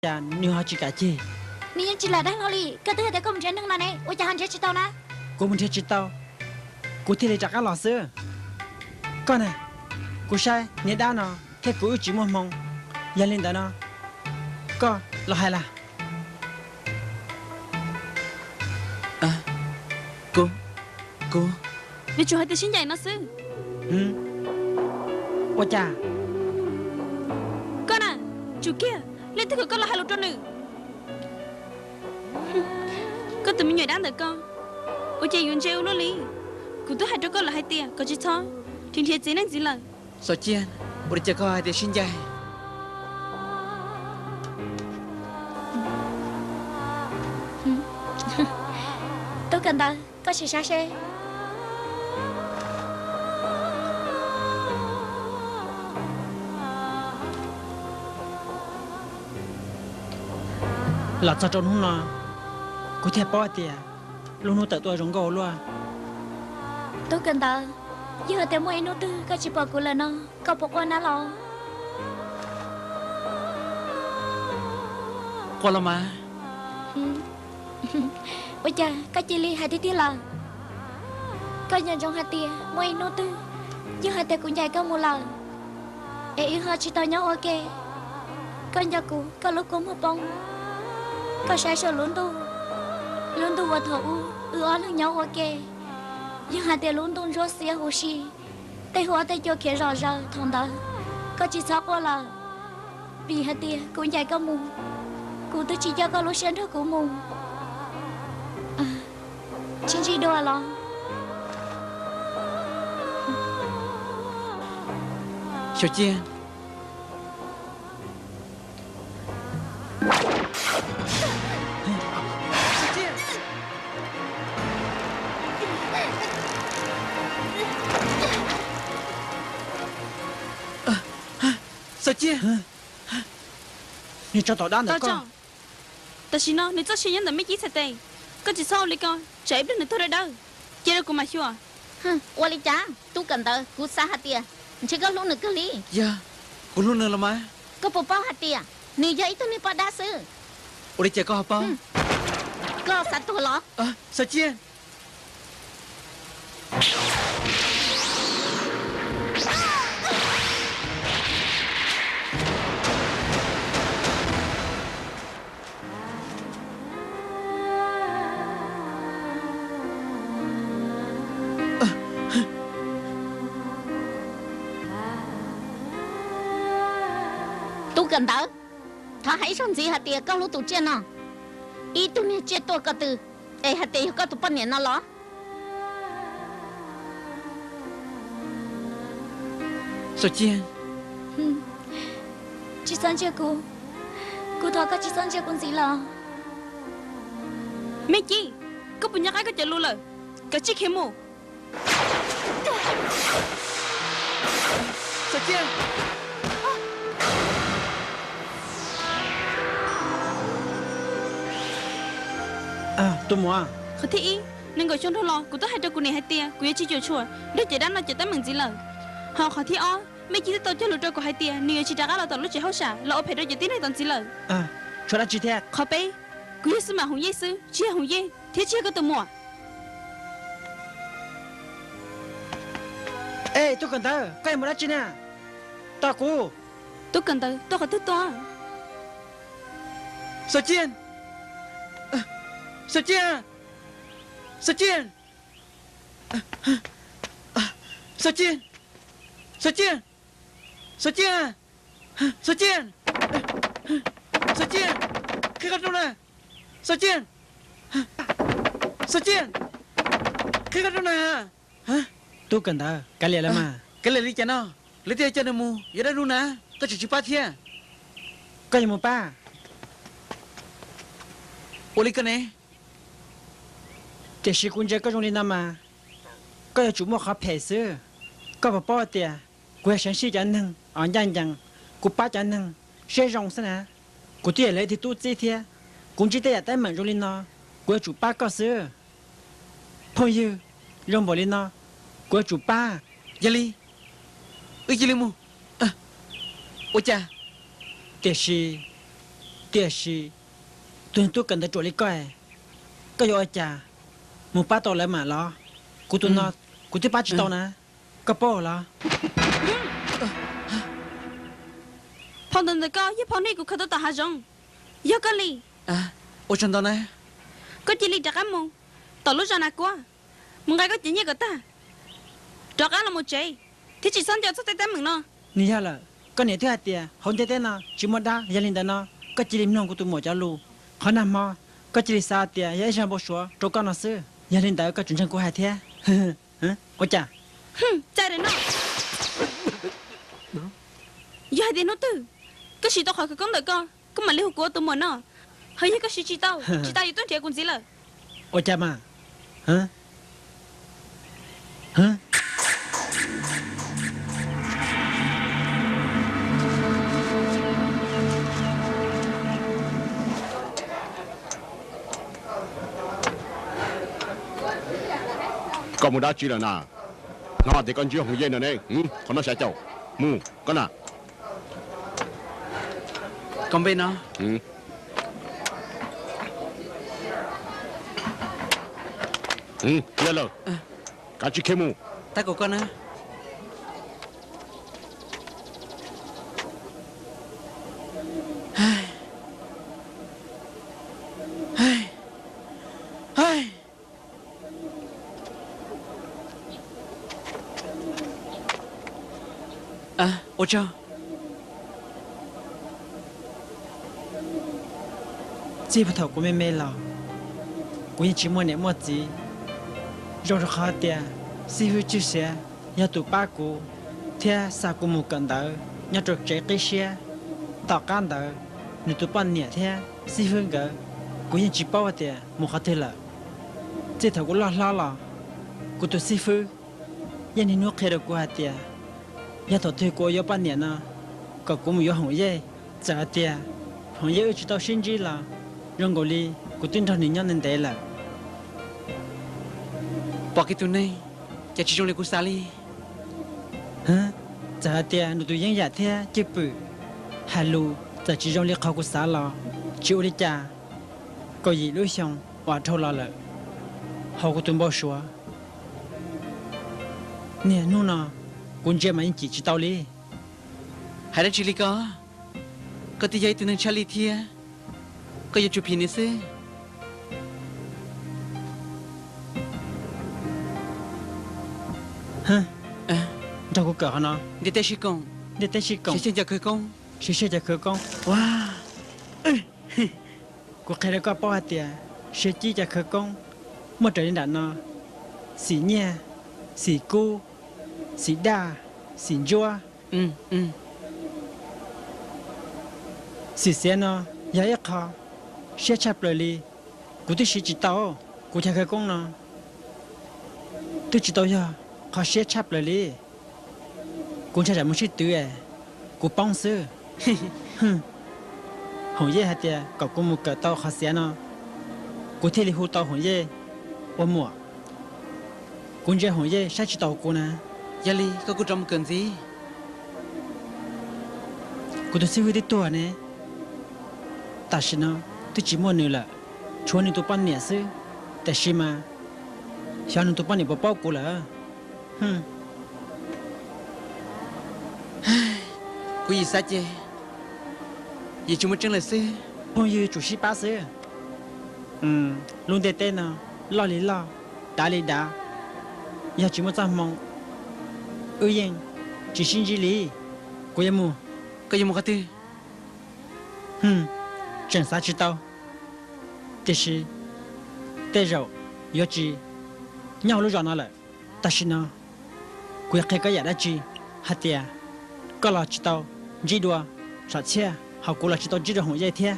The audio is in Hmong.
cas nws ho tsis kam ceg? Nws yeej tsis lam dag hlo li, koj twb hais tias koj mus nrhiav neeg no ne, ua cas ho nrhiav tsis tau na? Kuv mus nrhiav tsis tau, kuv thiaj li rov qab los xwb. Koj na, kuv saib niag dab no thiab kuv wb tsis muaj hmoo, yog li ntawd no koj los hais las. Kuv, kuv, yuav tsum hais tias sib ncaim no xwb. Ua cas? Koj na, tsum kiag, leej twg kom koj los hais lus rau nws? Koj tus me nyuam dab ntawm koj, ua cas yuav ntse ua luaj li? Kuv twb hais rau koj lawm hais tias kom tsis txhob nrhiav txiv neej ntxiv lawm. Xav Ciaj, ua li cas koj hais tias sib ncaim? Tub Kawm Ntawv, koj sim saib seb. Los txog rau hnub no, kuv thiaj paub hais tias lub hnub tawm tuaj zoo nkauj ua luaj. Tub Kawm Ntawv, yog hais tias muaj ib hnub twg koj tsis pom kuv lawm no, koj puas quaj nab los? Quaj los mas. Ua cas koj cia li hais tiag tiag lawm? Koj nco ntsoov hais tias muaj ib hnub twg, yog hais tias kuv ncaim koj mus lawm, es wb ho tsis tau nyob ua ke, koj nco kuv koj lub kua muag poob. Koj saib saum lub ntuj, lub ntuj uas thaum ub wb ob leeg nyob ua ke, yog hais tias lub ntuj ntsuab xiab huv si, tej huab tej cua khiav zom zaws thaum ntawd, koj tsis txhob quaj lawm, vim hais tias kuv ncaim koj mus, kuv twb tsis coj koj lub siab nrog kuv mus. Sib ntsib dua los? Xav Ciaj. Xav Ciaj. Niag tsov tom dab ntawd koj. Tam sim no nws txoj sia nyob ntawm Mej Cib txhais tes, koj tsis txhob ua li ko, tsam ib pliag nws tuag dawb dawb, cia rau kuv mam xyuas. Ua li cas? Tub Kawm Ntawv, kuv xav hais tias ntshe koj hlub nws kawg li. Yog, kuv hlub nws los mas. Koj puas paub hais tias nws yog ib tug niag poj dab xwb? Ua li cas koj ho paub? Koj xav tuag los? Xav Ciaj. Tub Kawm Ntawv, thov hais ib zaug ntxiv hais tias koj hlub tus tsiaj no, ib tug niag tsiaj tuaj ko tw, es hais tias yog koj tus poj niam no los? Xav Ciaj, tsis txhob ntsia kuv, kuv thov koj tsis txhob ntsia kuv ntxiv los. Mej Cib, koj puas nco qab koj cov lus lawm? Kav tsij khiav mus. Xav Ciaj. Tus muam, qhov thib ib, nees nkaum xyoo dhau los kuv twb hais rau kuv niam hais tias kuv yuav tsis cuam tshuam nrog cov dab no cov teeb meem ntxiv lawm. Ho qhov thib ob, Mej Cib twb tau cog lus rau kuv hais tias nws yuav tsis rov qab los tom lub tsev hauj sam los ua phem rau cov tib neeg tom ntxiv lawm. Tshuav dab tsi thiab? Qhov peb, kuv yog xib mas Hoov Yej xwb, tsis yog Hoov Yej thiab tsis yog koj tus muam. Ej, Tub Kawm Ntawv, koj yuav mus dab tsi na? Tos kuv. Tub Kawm Ntawv, tos qhov twg tos? Xav Ciaj! Xav Ciaj! Xav Ciaj! Xav Ciaj! Xav Ciaj! Xav Ciaj! Xav Ciaj! Xav Ciaj! Qhib qab rau na! Xav Ciaj! Xav Ciaj! Qhib qab rau na! Tub Kawm Ntawv, kav liam lawm mas. Kav liam li cas no? Lawv twb coj nws mus yuav dab hnub na, koj tseem tsis pab thiab. Koj yuav mus pab? Ua li koj ne. Tiam sis kuv ntsia koj zoo li no mas, koj yuav tsum muaj qhov phem xwb. Koj puas paub tias kuv yog seev sij cov neeg uas ncaj ncees, kuv pab cov neeg siab zoo xwb na. Kuv twb yog lawv ib tug tub txib thiab, kuv ntsib tej yam teeb meem zoo li no, kuv yuav tsum pab koj xwb. Phooj ywg zoo npaum li no, kuv yuav tsum pab. Yog li, wb cia li mus. Ua cas? Tiam sis Tiam sis tus neeg tub kawm ntawv ruam li koj, koj yuav ua cas mus pab tau lawv mam los? Kuv tus no kuv twb pab tsis tau na, koj paub los? Phau ntawv ntawm koj yog phau nej kuv khaws tuaj tom hav zoov. Yog koj li. Ua tsaug ntau na. Koj cia li rov qab mus tom lub zos Nas Kuab, mus nqa koj cov nyiaj kom tag, rov qab los mus tsev, thiab tsis txhob nco txog tej teeb meem no. Nws yog lawm, koj niam twb hais tias hauv ntiaj teb no tsis muaj dab, yog li ntawd no koj cia li mloog kuv tus muam cov lus. Qhov nag hmo koj cia li xav tias yog ib zaj npau suav rau koj no xwb, yog li ntawd koj tsum ntseeg kuv hais thiab. Ua cas? Cais daim no. Yog hais tias hnub twg koj siv tau qhov khawv koob ntawm koj, koj mam li hu kuv ua tus muam no. Ho yog koj siv tsis tau, tsis tas yuav tuaj nrhiav kuv ntxiv lawm. Ua cas mas? Koj mus dab tsi lawm na? Hnov tias koj ntsib Hoom Yej no ne, qhov no xya caum. Mus koj na. Koj npe no? Qhia lawm, kav tsij khiav mus. Tab kaum koj na. Ua tsaug. Txij puag thaum kuv me me los, kuv yeej tsis muaj niam muaj txiv. Zoo rau qhov tias xib fwb Tswj Xiav yog tus pab kuv thiab xa kuv mus kawm ntawv nyob rau tsev qib siab. Tom qab ntawd, nws tus poj niam thiab xib fwb nkawd, kuv yeej tsis paub hais tias mus qhov twg lawm. Txij thaum kuv loj hlob los, kuv tus xib fwb yeej niaj hnub qhia rau kuv hais tias yog thaum twg kuv ua yuav poj niam no, kom kuv mus yuav Hoom Yej. Txawm hais tias Hoom Yej wb tsis tau sib ntsib los zoo nkaus li kuv twb nrog nws nyob ntev ntev lawm. Pom kev tus neeg ces tsis zoo li kuv xav li. Txawm hais tias nws tus yeeb yam thiab cwj pwm hais lus txawm tsis zoo li qhov kuv xav los tsis ua li cas. Kaum yim lub xyoo uas dhau los lawm, hauv kuv tus npau suav, niaj hnub no kuv ntsia mas yeej cim tsis tau li. Hais dab tsi li ko? Koj twb yog ib tug neeg tshaj lij thiab, koj yuav tsum phim nws xwb. Nrog kuv kawm qhov no. Ntiaj teb sib koom. Ntiaj teb sib koom. Siv cov khawv koob. Siv cov khawv koob. Ua, kuv qhia rau koj paub hais tias siv cov khawv koob muaj raws li nram no: xim nyiaj, xim kub, xim daj, xim ntsuab. Xim xiav no yog ib qho siab tshaj plaws li. Kuv twb siv tsis tau, kuv cov khawv koob no twb tsis tau yog qhov siab tshaj plaws li. Kuv ntshai tsam mus sib twv es kuv poob xwb. Hoom Yej hais tias kom kuv mus kawm tau qhov xiav no, kuv thiaj li hu tau Hoom Yej ua muam. Kuv ntsia Hoom Yej saib tsis taus kuv na. Yog li koj kuj rov mus kawm ntxiv. Kuv tus xib fwb twb tuag ne, tam sim no twb tsis muaj nws lawm, tshuav nws tus poj niam xwb. Tiam sis mas xyov nws tus poj niam puas paub kuv lawm. Kuv yim xav ces yim tsis muaj tseeb lawm xwb. Phooj ywg tsum sib pab xwb. Lub ntiaj teb no loj li loj, dav li dav, yog tsis muaj txoj hmoo wb yeej tsis sib ntsib li. Kuv yuav mus. Koj yuav mus qhov twg? Tseem xav tsis tau, tiam sis tej zaum yuav tsis nyob hauv lub zos no lawm. Tam sim no kuv yuav qhia koj yam dab tsi hais tias koj los tsis tau ntsib dua Sam Txhiaj, ho kuv los tsis tau ntsib dua Hoom Yej thiab.